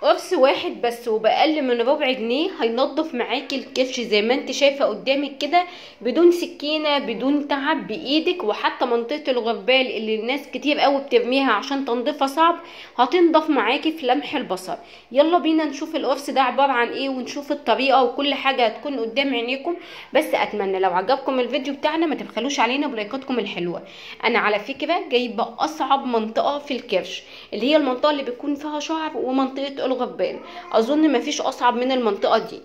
قرص واحد بس وبأقل من ربع جنيه هينضف معاكي الكرش زي ما انت شايفه قدامك كده، بدون سكينة بدون تعب، بايدك. وحتى منطقة الغربال اللي الناس كتير قوي بترميها عشان تنظيفها صعب، هتنضف معاكي في لمح البصر. يلا بينا نشوف القرص ده عبارة عن ايه ونشوف الطريقة وكل حاجة هتكون قدام عينيكم. بس اتمنى لو عجبكم الفيديو بتاعنا ما تبخلوش علينا بلايكاتكم الحلوة. انا على فكرة جايبه اصعب منطقة في الكرش اللي هي المنطقة اللي بيكون فيها شعر ومنطقة الغربال، اظن مفيش اصعب من المنطقة دي.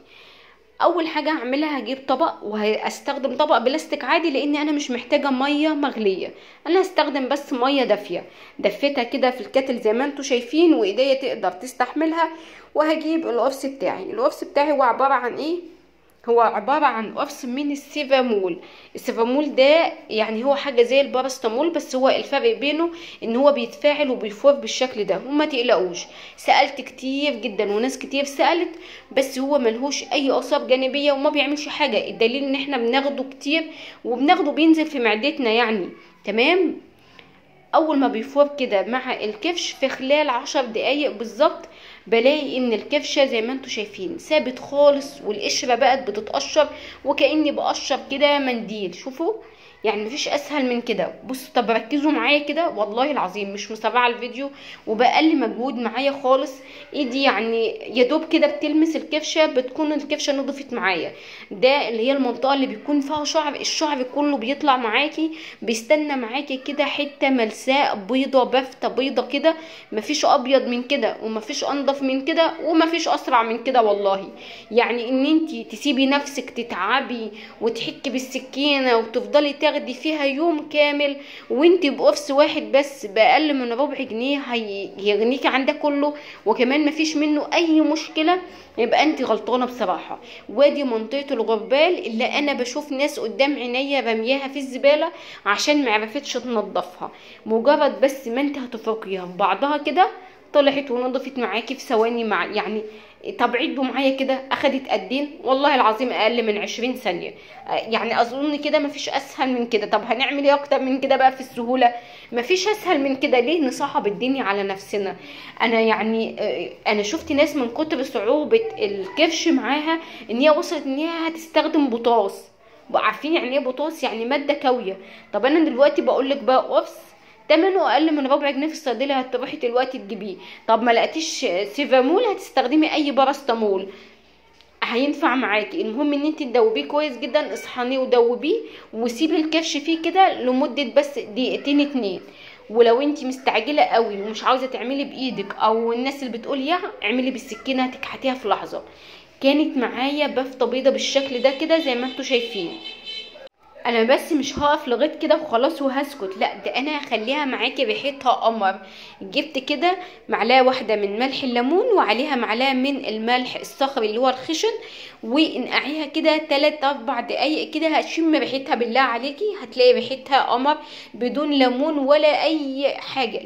اول حاجة هعملها هجيب طبق، وهستخدم طبق بلاستيك عادي لان انا مش محتاجه مية مغليه، انا هستخدم بس مية دافيه، دفيتها كده في الكاتل زي ما انتم شايفين وايديا تقدر تستحملها. وهجيب القرص بتاعي. القرص بتاعي هو عبارة عن ايه؟ هو عبارة عن قرص من السيفامول. السيفامول ده يعني هو حاجة زي البارستامول، بس هو الفرق بينه ان هو بيتفاعل وبيفور بالشكل ده. وما تقلقوش، سألت كتير جدا وناس كتير سألت، بس هو ملهوش اي اثار جانبية وما بيعملش حاجة. الدليل ان احنا بناخده كتير وبناخده بينزل في معدتنا يعني، تمام. اول ما بيفور كده مع الكفش في خلال 10 دقايق بالظبط بلاقي ان الكفشه زي ما انتم شايفين ثابت خالص، والقشره بقت بتتقشر وكاني بقشر كده منديل. شوفوا يعني مفيش اسهل من كده. بصوا طب ركزوا معايا كده، والله العظيم مش مسرعة الفيديو وبقل مجهود معايا خالص، ايدي يعني يا دوب كده بتلمس الكفشه بتكون الكفشه نضفت معايا. ده اللي هي المنطقة اللي بيكون فيها شعر، الشعر كله بيطلع معاكي، بيستنى معاكي كده حتة ملساء بيضة بافته بيضة كده، مفيش ابيض من كده ومفيش انضف من كده ومفيش اسرع من كده والله. يعني ان انتي تسيبي نفسك تتعبي وتحكي بالسكينة وتفضلي تاخدي فيها يوم كامل وانت بقرص واحد بس باقل من ربع جنيه هيغنيكي عن ده كله، وكمان مفيش منه اي مشكلة، يبقى انت غلطانة بصراحة. وادي منطقة الغربال اللي انا بشوف ناس قدام عينيا رمياها في الزبالة عشان معرفتش تنضفها، مجرد بس ما انت هتفرقيها في بعضها كده طلعت ونضفت معاكي في ثواني. مع يعني طب عدوا معايا كده اخدت قدين؟ والله العظيم اقل من 20 ثانية، يعني اظن كده مفيش اسهل من كده. طب هنعمل ايه اكتر من كده بقى في السهولة؟ مفيش اسهل من كده. ليه نصعب الدنيا على نفسنا؟ انا يعني انا شفت ناس من كتر صعوبة الكرش معاها ان هي وصلت ان هي هتستخدم بطاس. عارفين يعني ايه بطاس؟ يعني مادة كاويه. طب انا دلوقتي بقول لك بقى قرص تمنه اقل من ربع جنيه في الصيدلية هتروحي دلوقتي تجيبيه. طب ما لقيتيش سيفامول هتستخدمي اي باراستامول هينفع معاكي. المهم ان انت تدوبيه كويس جدا، اصحنيه ودوبيه وسيبي الكرش فيه كده لمدة بس دقيقتين اتنين. ولو انت مستعجلة قوي ومش عاوزه تعملي بايدك او الناس اللي بتقول يا اعملي بالسكينة هتكحتيها في لحظة. كانت معايا بافته بيضة بالشكل ده كده زي ما انتوا شايفين. انا بس مش هقف لغاية كده وخلاص وهسكت، لا ده انا هخليها معاكي ريحتها قمر. جبت كده معلقه واحدة من ملح الليمون وعليها معلقه من الملح الصخري اللي هو الخشن، وانقعيها كده 3 4 دقايق كده هتشم ريحتها بالله عليكي، هتلاقي ريحتها قمر بدون ليمون ولا اي حاجة.